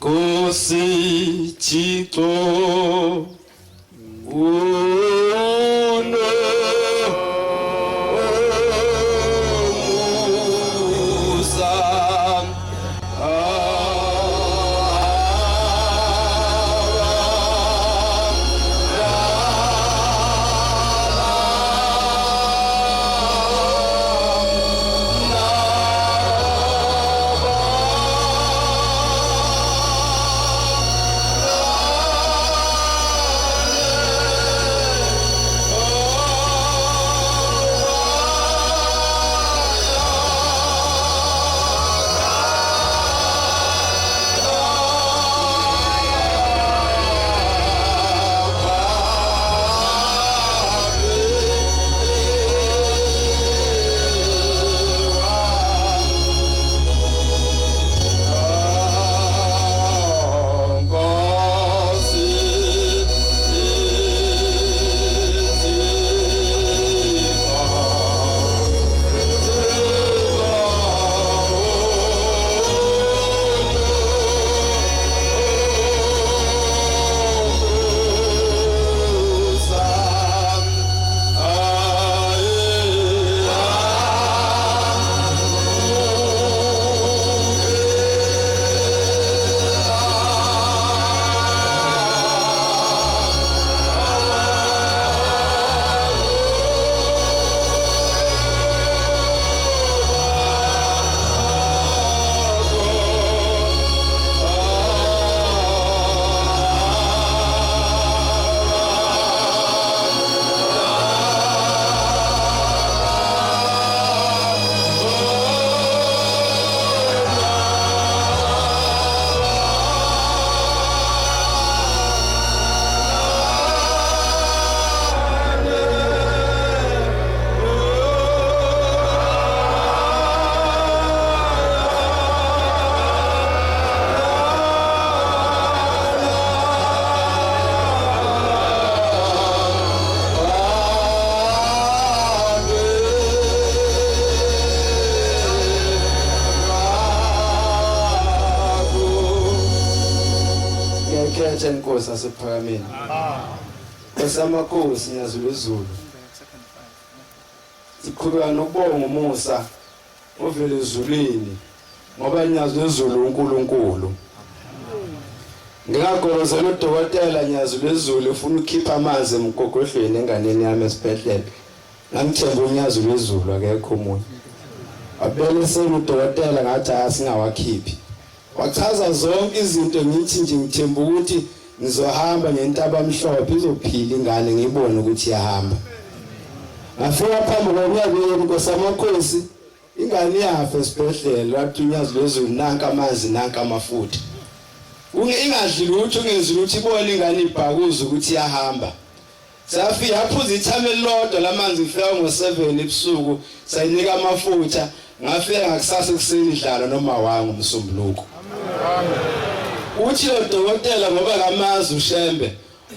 Nkosi Thixo unomusa. Ngiyakhetha inkosi asephakameni. Nkosi yamakhosi nyazulu izulu. Siqhubeka nokubonga umusa ovela ezulwini ngoba nyazi lwezulu uNkulunkulu. Ngingagolozela udokotela nyazi lwezulu ufuna ukukhipha amanzi emgogodlweni enganeni yami esibhedlela. Ngangithemba unyazi lwezulu akekho omunye. Wabelesela udokotela ngathi asingawakhiphi. Wachaza zonke izinto ngithi nje ngithemba ukuthi ngizohamba ngentaba mhlophe izophila ingane ngibone ukuthi iyahamba. Ngafika phambi konyakweni Nkosi amakhosi ingane iyafa esibhedlela wathi unyazi lwezulu nanka amanzi nanka amafutha. Ingadli lutho ungenzi lutho ibone ingane ibhakuza ukuthi iyahamba. Safika yaphuza ithami elilodwa lamanzi ngifika ngo-7 ebusuku sayinika amafutha ngafika ngakusasa ekuseni idlala noma wangu umsombuluko. Uthi lo dokotela ngoba kamazi uShembe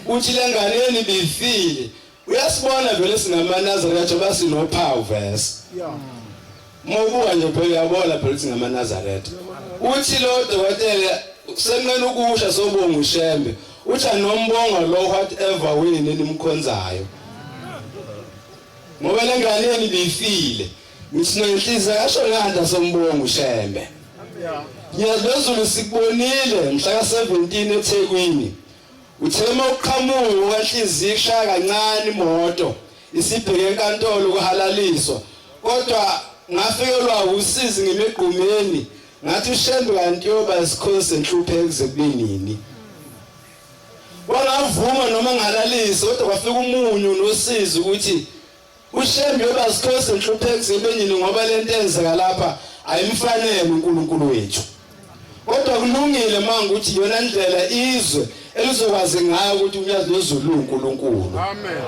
uthi lengane yeni ibifile uyasibona vele singamaNazaretha basinophawu vese. Mawubuka nje phela uyabona phela ukuthi ngamaNazaretha. Uthi lo dokotela senqena ukusha sobonga uShembe. Uthi anombonga lo whatever wini enimkhonzayo. Ngoba lengane yenu ibifile. Ngithi nenhliziyo kasho nganda sombonga uShembe. Ngiyazwezulu sikubonile mhla ka-17 eThekwini. Uthe uma uqhamuka okwanhliziyo ikushaya kancane imoto isibheke enkantolo kuhalaliswa kodwa ngafikelwa usizi ngimegqumeni ngathi uShembe kanti yoba isikhonzi senhlupheko kuze kube nini. Wangavuma noma ngalalisa kodwa kwafika umunyu nosizi ukuthi uShembe yoba sikhonzi senhlupheko kuze kube nini ngoba lento enzeka lapha ayimfanele uNkulunkulu wethu. Kodwa kulungile manga ukuthi iyona ndlela izwe elizokwazi ngayo ukuthi unyazi lwezulu uNkulunkulu. Amen.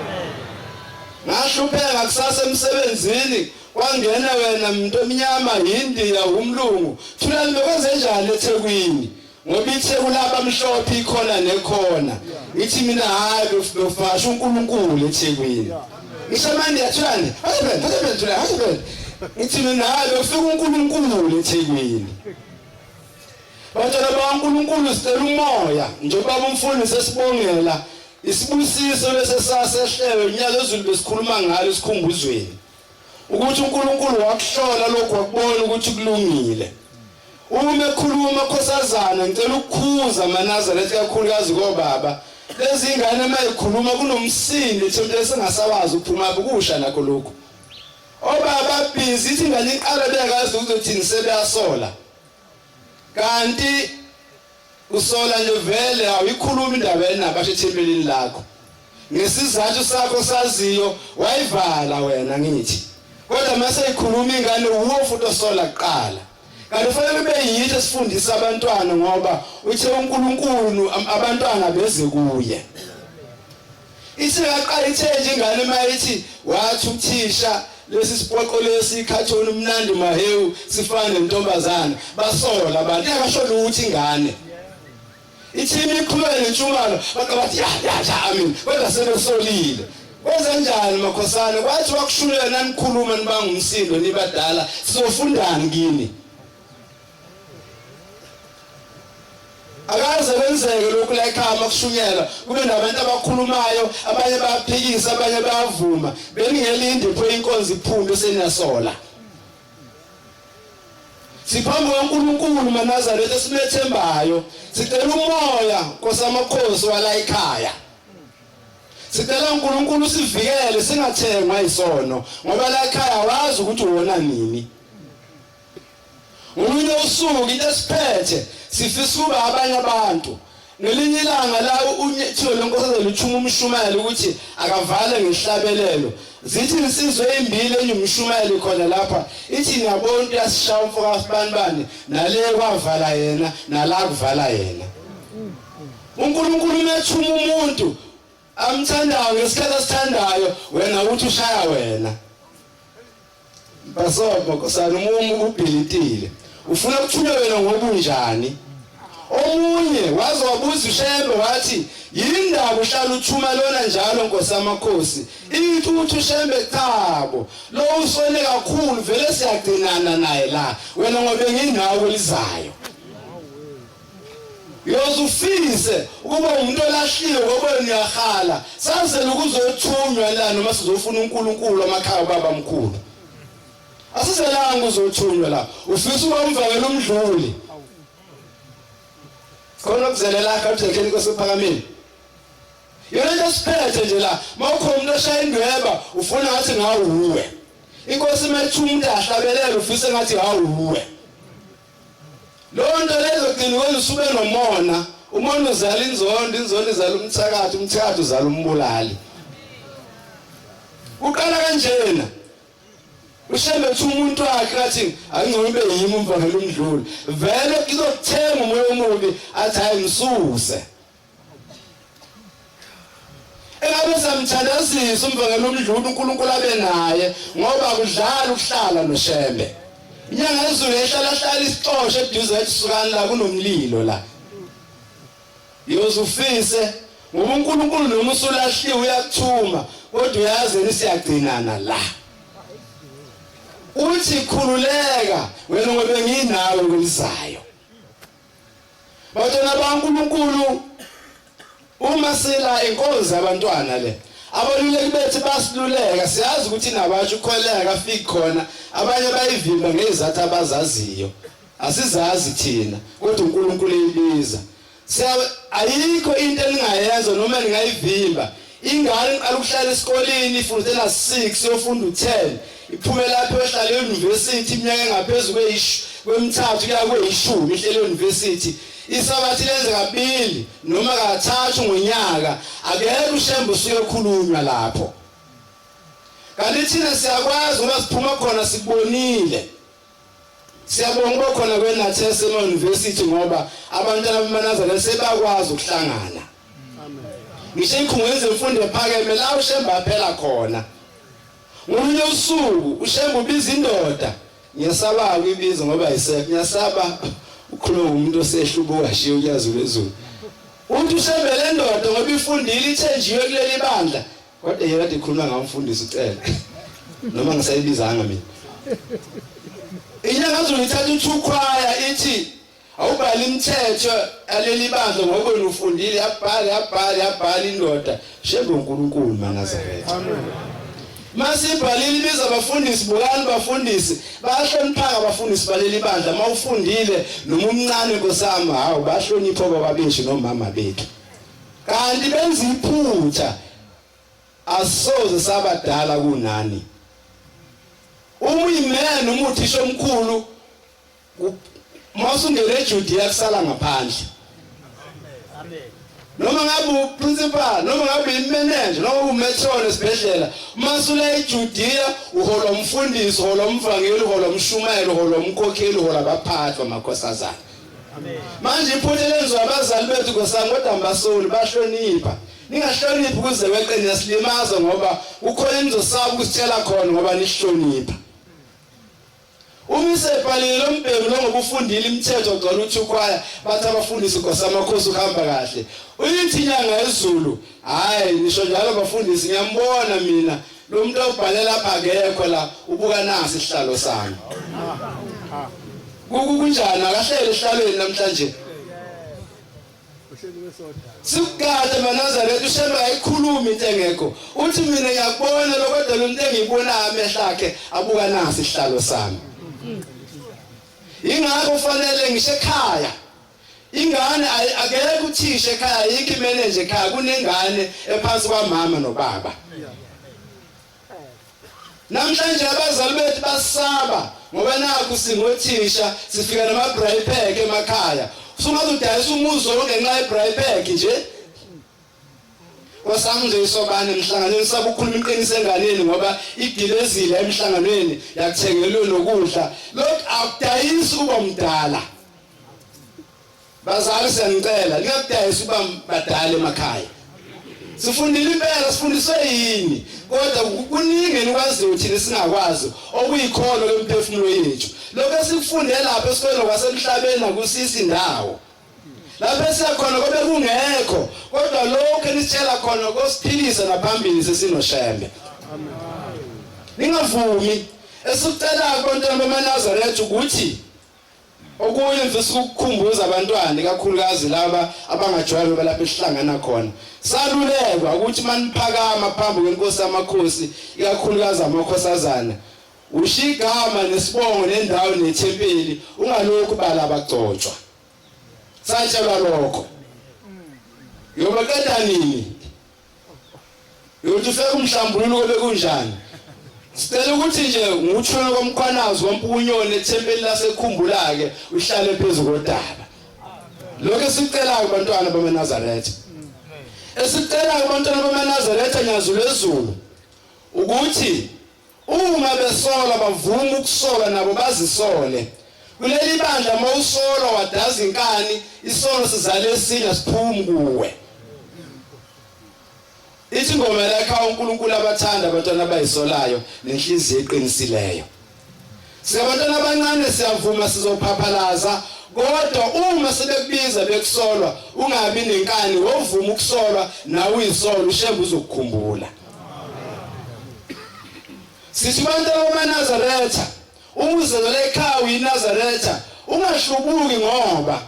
Ngahlupheka kusasa emsebenzini kwangena wena muntu omnyama yindiya umlungu thulani bekwenze njani eThekwini ngoba iTheku labamhlophe ikhona nekhona ngithi mina hayi befasha uNkulunkulu eThekwini ngisho manje yathulani husband husband thulani husband ngithi mina hayi befika uNkulunkulu eThekwini bantwana. baNkulunkulu sicela umoya njengoba umfundisi esibongela isibusiso lesesasehlelo unyaka ezulu besikhuluma ngalo esikhumbuzweni ukuthi uNkulunkulu wakuhlola lokhu wakubona ukuthi kulungile. Uma ekhuluma khosazana ngicela ukukhuza amaNazaretha kakhulukazi kobaba lezi ingane uma ikhuluma kunomsindo ethempelini esingasawazi ukuphuma kusha nakho lokhu. Obaba busy ithi ingane iqala beyakazi ukuthi sebeyasola. Kanti usola nje vele awuyikhuluma indaba enabasho ethempelini lakho. Ngesizathu sakho saziyo wayivala wena ngithi. Kodwa mase ikhuluma ingane uwo futhi osola kuqala. Kanti kufanele ube yithi esifundisa abantwana ngoba uthe uNkulunkulu abantwana beze kuye. Ithi yaqala ithe nje ingane mayithi wathi uthisha lesi sipoqo lesi ikhathoni umnandi mahewu sifana nentombazana basola abantu yakasho lutho ingane ithi imiqhubeke nentshumalo bathi ya ya ya amen kodwa sebesolile kwenze njani makhosana kwathi wakushulela nanikhuluma nibanga umsindo nibadala sizofundani kini Akaze kwenzeke lokhu la ekhaya makushunyelwa kube nabantu abakhulumayo abanye bayaphikisa abanye bayavuma beningelinde pho inkonzo iphume seniyasola Siphambi kwaNkulunkulu maNazaretha esimethembayo sicela umoya Nkosi amakhosi wala ekhaya Sicela uNkulunkulu usivikele singathengwa isono ngoba la ekhaya wazi ukuthi wona nini Ngolunye usuku into esiphethe sifisa ukuba abanye abantu. Ngelinye ilanga la unyethiwe lenkosazana uthuma umshumayeli ukuthi akavale ngehlabelelo. Zithi insizwa ezimbili enye umshumayeli khona lapha ithi niyabona into yasishaya umfoka sibanibani nale kwavala yena nala kuvala yena. uNkulunkulu umethuma umuntu amthandayo ngesikhathi asithandayo wena uthi ushaya wena. Basobo nkosana umumu ubhilitile. Ufuna kuthunywe wena ngobunjani? Omunye waze wabuza uShembe wathi yindaba uhlala uthuma lona njalo Nkosi amakhosi. Ithi uthi uShembe chabo lo usone kakhulu vele siyagcinana naye la wena ngobe nginawe kwelizayo. Uyoze ufise ukuba umuntu olahliwe ngoba niyahala. Sazela ukuzothunywa la noma sizofuna uNkulunkulu amakhaya baba mkhulu. Asizelanga uzothunywa la. Ufisa ukuba umvangeli umdluli. Khona okuzelela lakho uJekeni Nkosi ephakamile. Yona into esiphethe nje la, mawukhona umuntu oshaya indweba ufuna ngathi ngawuwe. Inkosi mayithu umuntu ahlabelele ufise ngathi ngawuwe. Leyo nto leyo izogcina ikwenza usube nomona. Umona uzala inzondo, inzondo izala umthakathi, umthakathi uzala umbulali. Uqala kanjena. Ushembe uthi umuntu wakhe athi angcono ube yimi umvangela umdluli. Vele kuzokuthenga umoya omubi athi hayi msuse. Engabe samthandazisa umvangeli umdluli uNkulunkulu abe naye ngoba kudlala ukuhlala noShembe. Inyanga yezulu ehlala hlala isixoshe eduze ethi sukani la kunomlilo la. Yozufise ngoba uNkulunkulu noma usulahliwe uyakuthuma kodwa uyazi yena siyagcinana la. Uthi khululeka wena ngoba nginawe kwelizayo. Bantwana baNkulunkulu uma sila inkonzo abantwana le abaluleki bethu basiluleka siyazi ukuthi nabasho ukholeka afiki khona abanye bayivimba ngezathu abazaziyo asizazi thina kodwa uNkulunkulu eyibiza ayikho into eningayenza noma ningayivimba ingane iqala ukuhlala esikoleni ifundela 6 yofunda u10 iphume lapho ehlala e-university iminyaka engaphezulu kwemithathu kuya kweyishumi ihlele e-university isabathi lenze kabili noma kathathu ngonyaka akekho ushembe usuke ekhulunywa lapho kanti thina siyakwazi ngoba siphuma khona sikubonile Siyabonga ukuba khona kweNathese ema-university ngoba abantwana bamaNazaretha sebakwazi ukuhlangana. Ngisho ey'khungweni zemfundo ephakeme la uShembe aphela khona. Ngolunye usuku uShembe ubiza indoda, ngiyasaba ukuyibiza ngoba ayisekho, ngiyasaba ukukhuluma ngomuntu osehlubuka shiya unyazi lwezulu. Uthi uShembe le ndoda ngoba ifundile ithenjiwe kuleli bandla Kodwa yena kade ikhuluma ngamfundisi ucele. Noma ngisayibizanga mina. Inyanga zulu ithatha uthukhwaya ithi Awubhali imithetho aleli bandla ngoba wena ufundile yabhala yabhala yabhala indoda shembe uNkulunkulu maNazaretha. Amen. Masibhalile ibiza abafundisi bukani bafundisi bayahloniphaka abafundisi baleli bandla mawufundile noma umncane nkosami hawu bahlonipha obaba bethu nomama bethu kanti benza iphutha asoze sabadala kunani uma uyimene uma uthisha omkhulu Mawusungena eJudea kusala ngaphandle. Amen. Noma ngabe uprincipal, noma ngabe imanager, noma umetron esibhedlela, masula eJudea uholwa umfundisi, uholwa umvangeli, uholwa umshumayeli, uholwa umkhokheli, uholwa abaphathi bamakhosazana. Amen. Manje iphutha elenziwa abazali bethu nkosami kodwa mbasoli bahlonipha. Ningahloniphi kuze weqe niyasilimaza ngoba kukhona enizosaba ukusitshela khona ngoba nihlonipha. Uma isebhalile lo mbhemu lo ngoba ufundile imithetho gcwala uthi ukhwaya bathi abafundisi Nkosi amakhosi ukuhamba kahle. Uyithi inyanga yezulu hayi nisho njalo bafundisi ngiyambona mina lo muntu obhale lapha akekho la ubuka nasi isihlalo sami. Kuku kunjani akahlele esihlalweni namhlanje. Sikukade maNazaretha uShembe ayikhulumi into engekho. Uthi mina ngiyakubona lo kodwa lo into engiyibonayo amehlo akhe abuka nasi isihlalo sami. Ingakho kufanele ngisho ekhaya ingane akekho uthisha ekhaya ayikho imeneja ekhaya kunengane ephansi kwamama nobaba. Namhlanje abazali bethu basaba ngoba nakhu singothisha sifika nama braai pack emakhaya. Usungaze udayisa umuzi wonke ngenxa ye braai pack nje. Kwasami nje isobane emhlanganweni sabe ukukhuluma iqiniso enganeni ngoba igilezile emhlanganweni yakuthengelwe nokudla. Lokhu akudayisi kuba mdala. Bazali siyanicela ningakudayisi uba badala emakhaya. Sifundile impela sifundiswe yini kodwa kuningi enikwaziyo thina singakwazi okuyikhono lomphefumulo yethu. Lokho esikufunde lapha esikoleni kwasemhlabeni akusisi indawo. Lapho esiya khona kobe kungekho kodwa lokho enisitshela khona kosiphilisa naphambili sesinoshembe. Ningavumi esikucelayo kubantwana bamaNazaretha ukuthi Okunye ngifisa ukukukhumbuza abantwana ikakhulukazi laba abangajwayele balapha esihlangana khona. Salulekwa ukuthi maniphakama phambi kwenkosi yamakhosi ikakhulukazi amakhosazana ushiya igama nesibongo nendawo nethempeli ungalokhu bala abagcotshwa. Satshelwa lokho. Yobaqeda nini? Uyothi ufeke umhlambululo kobe kunjani? Sicela ukuthi nje nguthuna komkhwanazi wampunyoni ethempeli lasekhumbula-ke uhlale phezu kodaba. Lokho esikucelayo kubantwana bamaNazaretha. Esikucelayo kubantwana bamaNazaretha Nyazi lwezulu ukuthi uma besola bavuma ukusola nabo bazisole. Kuleli bandla mawusolwa wadaza inkani isono sizale esinye siphumi kuwe. Ithi ingoma yakha uNkulunkulu abathanda abantwana abayisolayo nenhliziyo eqinisileyo. Singabantwana abancane siyavuma sizophaphalaza kodwa uma sebekubiza bekusolwa ungabi nenkani wovuma ukusolwa nawe uyisola uShembe uzokukhumbula. Sithi abantu abamaNazaretha uma uzelele ekhaya uyiNazaretha ungahlubuki ngoba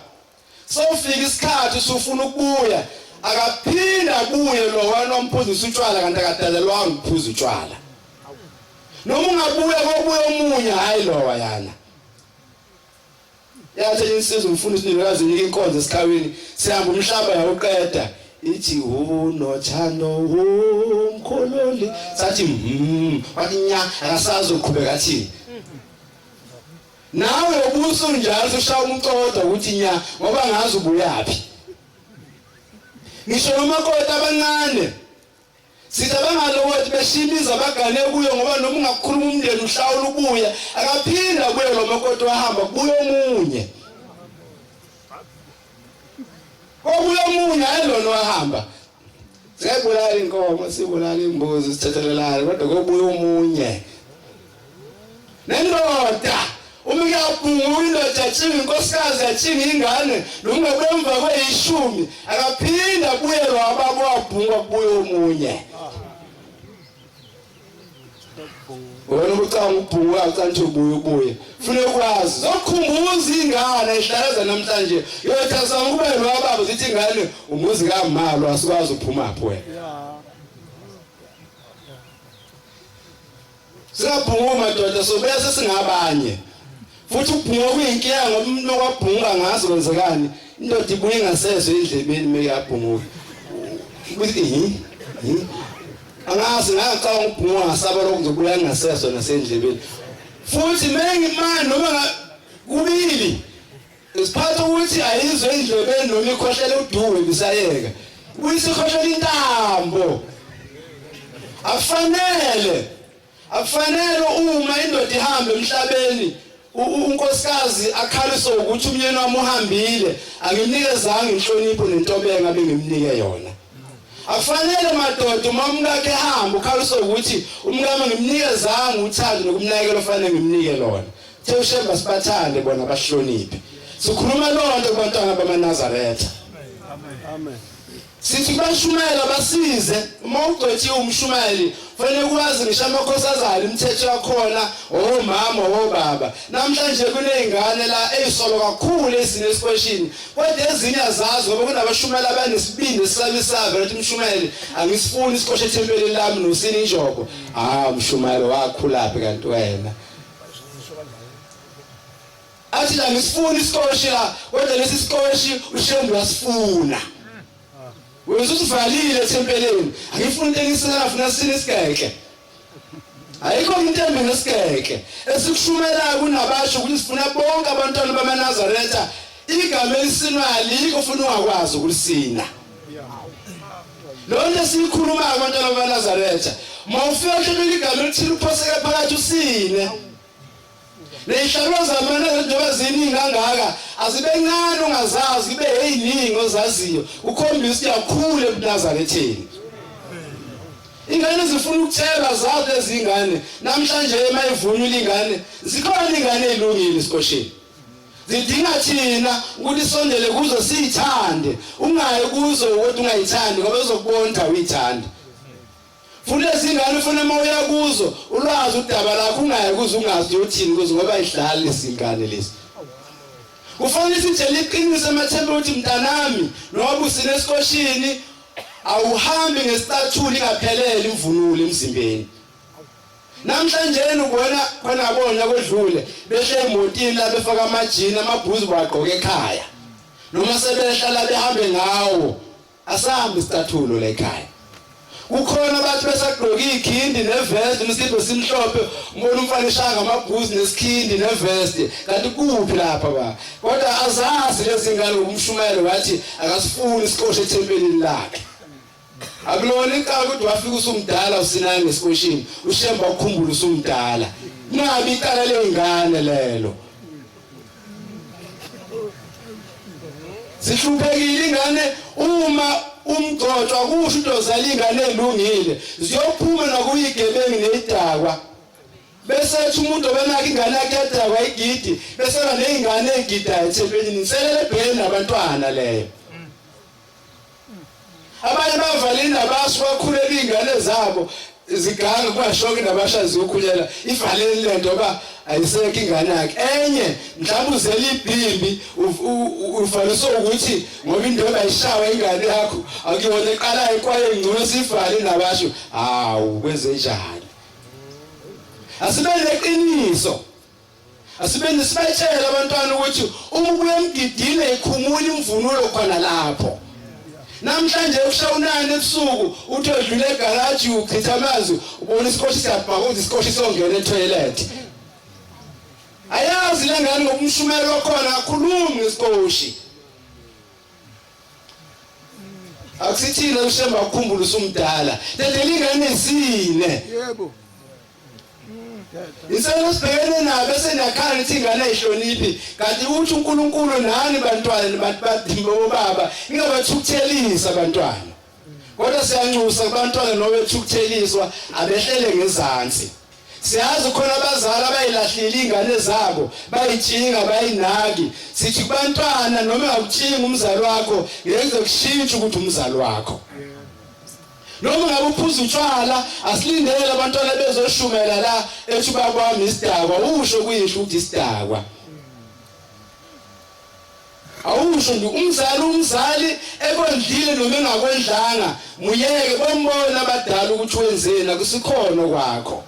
Sofika isikhathi usufuna ukubuya akaphinda abuye lo wena omphuzisa utshwala kanti akadalelwanga ukuphuza utshwala. Noma ungabuya kobuya omunye hayi lowa yana. Yathi insizwa umfundisi nilwazi inika inkonzo esikhawini sihamba umhlaba yawuqeda ithi unothando umkhululi sathi wathi nya akasazi ukuqhubeka athini Nawe ubusunjalo ushaya umcodo ukuthi nya ngoba ngazi ubuyaphi. Ngisho nomakoti abancane sithi abangalokothi beshimiza bagane kuyo ngoba noma ungakhuluma umndeni uhlawula ubuya akaphinda abuye lo makoti wahamba kubuya omunye. Kobuya omunye hayi lona wahamba. Siyayibulala inkomo, sibulala imbuzi, sithethelelane kodwa kobuya omunye. Nendoda uma kuyabhunguka indoda yatshinga inkosikazi yatshinga ingane noma kwemva kweyishumi akaphinde abuye lo ababa wabhunga kubuye omunye. Wena ubucanga ubhunguka ucanthi ubuye ubuye. Funa ukwazi zokukhumbuza ingane ihlalaza namhlanje. Yotha zama kube lo baba zithi ingane umuzi kamalo asikwazi uphuma phi wena. Singabhunguka madoda sobuya sesingabanye. Futhi ukubhunguka kuyinkinga ngoba umuntu okwabhunguka ngazi kwenzekani. Indoda ibuye ingasezwe endlebeni meyabhunguka. Ukuthi hi hi angazi ngacabanga ukubhunguka ngasaba lokho ngizobuya ngingasezwa nasendlebeni. Futhi mengimani noma kubili Isiphatha ukuthi ayizwe endlebeni noma ikhohlele uduwe bisayeka. Uyisikhohlela intambo. Akufanele. Akufanele uma indoda ihamba emhlabeni unkosikazi akhaliswe ukuthi umyeni wami uhambile angimnikezanga inhlonipho nentobeko abengimnike yona. Akufanele madoda uma umkakhe ehamba ukhaliswe ukuthi umkami ngimnikezanga uthando nokumnakekela ofanele ngimnike lona. Uthe uShembe sibathande bona bahloniphe. Sikhuluma lonto kubantwana bamaNazaretha. Amen. Sithi kubashumayela basize uma ugcotshiwe umshumayeli fanele ukwazi ngisho amakhosazana imithetho yakhona omama obaba. Namhlanje kunezingane la ezisolo kakhulu ezine esikweshini kodwa ezinye azazi ngoba kunabashumayela abanesibindi esisabisayo vele umshumayeli angisifuni isikoshe ethempelini lami nosini injobo. Ah umshumayelo wakhulaphi kanti wena? Athi la ngisifuna isikoshi la kodwa lesi sikoshi uShembe uyasifuna. Wena ususivalile ethempelini. Angifuni into engisela funa sine isigeke. Ayikho into embi ngesigeke. Esikushumelayo kunabasho ukuthi sifuna bonke abantwana bamaNazaretha igama elisinwa alikho ufuna ungakwazi ukulisina. Lo nto esiyikhulumayo abantwana bamaNazaretha uma ufika uhlebela igama elithile uphoseke phakathi usine. Ley'hlalo zamana njengoba ziningi kangaka azibe ncane ungazazi kube eyiningi ozaziyo ukhombisa uyakhula ebuNazaretheni. Ingane zifuna ukuthela zazi lezi ngane namhlanje emayivunywa ingane zikhona ingane ezilungile esikosheni. Zidinga thina ukuthi sondele kuzo siyithande ungayi kuzo ukuthi ungayithandi ngoba uzokubona uyithanda. Futhi lezingane ufuna uma uya kuzo ulwazi udaba lakho ungayi kuzo ungazi uyothini kuzo ngoba idlali lezingane lezi. Kufanele sitshele iqiniso emathemba ukuthi mntanami noma usine esikoshini awuhambi ngesicathula ingaphelele imvunulo emzimbeni. Namhlanje ubona khona bona kwedlule behle emotini la befaka amajini amabhuzu bagqoke ekhaya. Noma sebehla la behambe ngawo asahambe isicathulo la ekhaya. Kukhona abathi besagqoka ikhindi nevest umsindo simhlophe umbona umfana eshaya ngamabhuzi nesikhindi nevest kanti kuphi lapha ba kodwa azazi lezi ngane ngokumshumayelo wathi akasifuni isiqoshe ethempelini lakhe. Akulona icala ukuthi wafika usumdala usinanga esikoshini uShemba ukukhumbula usumdala. Kungabi icala lezingane lelo. Sihluphekile ingane uma umgcotshwa kusho ukuthi ozala ingane elungile ziyophuma nakuyigebengu nezidakwa. Bese ethi umuntu obenaka ingane yakhe yadakwa igidi bese ba nezingane ezigidayo ethempelini inselele ebhekene nabantwana leyo. Abanye bavala indaba bakhulela izingane zabo ziganga kungashoki indaba ziyokhulela ivaleni lento ba ayisekho ingane yakhe enye mhlawumbe uzela ibhimbi ufaliswe ukuthi ngoba indoda ayishawa ingane yakho akuyona eqalayo kwaye ngcono sivale indaba hawu kwenzenjani asibe neqiniso Asibe sibatshele abantwana ukuthi uma ubuya emgidini ikhumula imvunulo khona lapho. Namhlanje ushawunani ebusuku uthi odlula egaraji uchitha amanzi ubona isikoshi siyabhaka ukuthi isikoshi siyongena etoilet. Ayazi lengane ngokumshumela okhona akhulumi ngesikoshi. Akusithina uShemba ukukhumbula usumdala. Dedela ingane isine. Yebo. Iselo sibhekene nayo bese niyakhala ukuthi ingane ayihloniphi kanti uthi uNkulunkulu nani bantwana nibantu bobaba ningabathukuthelisi abantwana. Kodwa siyanxusa kubantwana nobethukutheliswa abehlele ngezansi. Siyazi khona abazali abayilahlile ingane zabo bayitshinga bayinaki. Sithi kubantwana noma ungakutshinga umzali wakho ngeke kuze kushintshe ukuthi umzali wakho. Noma ngabe uphuza utshwala asilindele abantwana bezoshumela la ethi ubaba wami isidakwa usho kuyihlo ukuthi isidakwa. Awusho nje umzali umzali ekondlile noma engakondlanga muyeke bombona abadala ukuthi wenzeni akusikhona kwakho.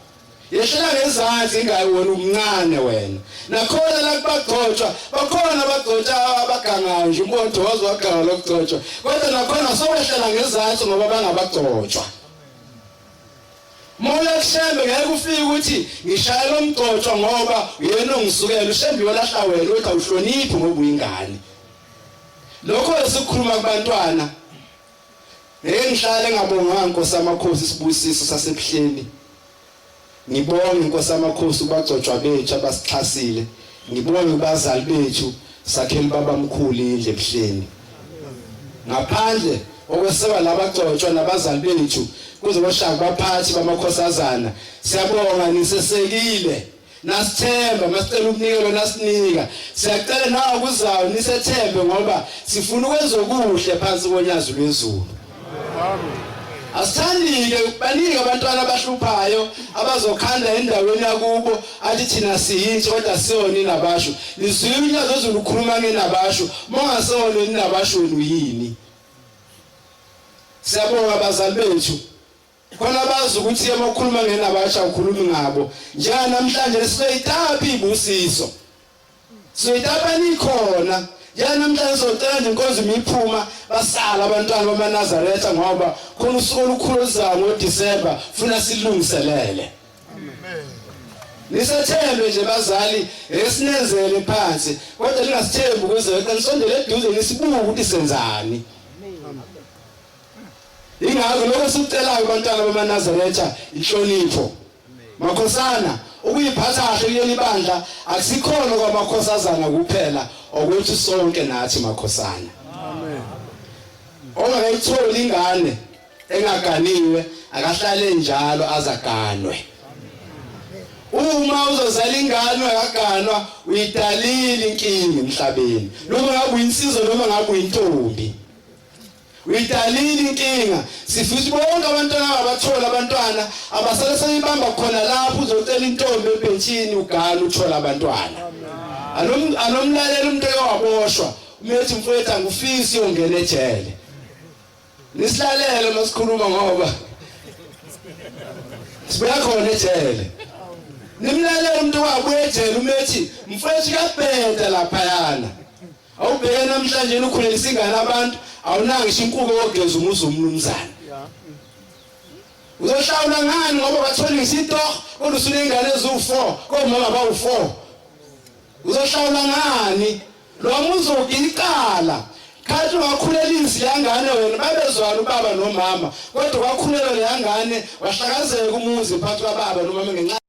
Yehlela ngezansi ingayi wena umncane wena. Nakhona la kubagcotshwa bakhona abagcotshwa abagangayo nje umbonto waze waganga lokugcotshwa. Kodwa nakhona sowehlela ngezansi ngoba bangabagcotshwa. Moya kushembe ngeke ufike ukuthi ngishaya lo mgcotshwa ngoba uyena ongisukela ushembe uyolahla wena uthi awuhloniphi ngoba uyingane. Lokho esikukhuluma kubantwana ngeke ngihlale ngabonganga Nkosi amakhosi isibusiso sasebuhleni. Ngibonge Nkosi amakhosi kubagcotshwa bethu abasixhasile. Ngibonge kubazali bethu sakhela babamkhulu indlu ebuhleni. Ngaphandle okweseka labagcotshwa nabazali bethu kuze koshaka baphathi bamakhosazana. Siyabonga nisesekile. Nasithemba masicela umnikelo nasinika. Siyacela nawe kuzayo nisethembe ngoba sifuna ukwenza okuhle phansi konyazi lwezulu. Asithandi-ke baningi abantwana abahluphayo abazokhanda endaweni yakubo athi thina siyintsha kodwa siyona inabashu. Nizwile unyazi lwezulu ukhuluma ngenabashu, mongaseyona inabashu wena uyini? Siyabonga bazali bethu. Khona bazi ukuthi uma ukhuluma ngenabasha ukhulumi ngabo. Njenganamhlanje sizoyitapha ibusiso. Sizoyitapa nikhona. Njenganamhlanje sizocela nje inkonzo imiphuma basala abantwana bamaNazaretha ngoba khona usuku olukhulu oluzayo ngoDisemba funa silungiselele. Amen. Nisethembe nje bazali esinenzele phansi kodwa ningasithembi ukuze nisondele eduze nisibuke ukuthi senzani. Ingakho lokho esikucelayo bantwana bamaNazaretha inhlonipho. Makhosana ukuyiphatha kahle kuleli bandla akusikhona kwamakhosazana kuphela okwethu sonke nathi makhosana. Amen. Ongakayitholi ingane engaganiwe akahlale njalo azaganwe. Uma uzozala ingane ungaganwa uyidalile inkinga emhlabeni. Noma ngabe uyinsizwa noma ngabe uyintombi. Uyidalile inkinga. Sifisa bonke abantwana abathola abantwana abasale seyibamba khona lapho uzocela intombi ebhentshini ugane uthola abantwana. Alom alomlalela umuntu owaboshwa. Umethi mfowethu angifisi uyongena ejele. Nisilalele masikhuluma ngoba sibuya khona ejele. Nimlalele umuntu owabuya ejele umethi mfowethu kuyabheda laphayana. Awubheke namhlanje ukhulelisa ingane abantu awunanga ngisho inkuku yogeza umuzi womnumzane. Uzohlawula ngani ngoba bathola ngisho itoho kodwa usuney'ngane eziwu-4 komama bawu-4. Uzohlawula ngani? Lo muzi ugicala. Khathi ungakhulelisi leya ngane wena babezwana ubaba nomama kodwa kwakhulelwa leya ngane wahlakazeka umuzi phakathi kwababa nomama ngenxa.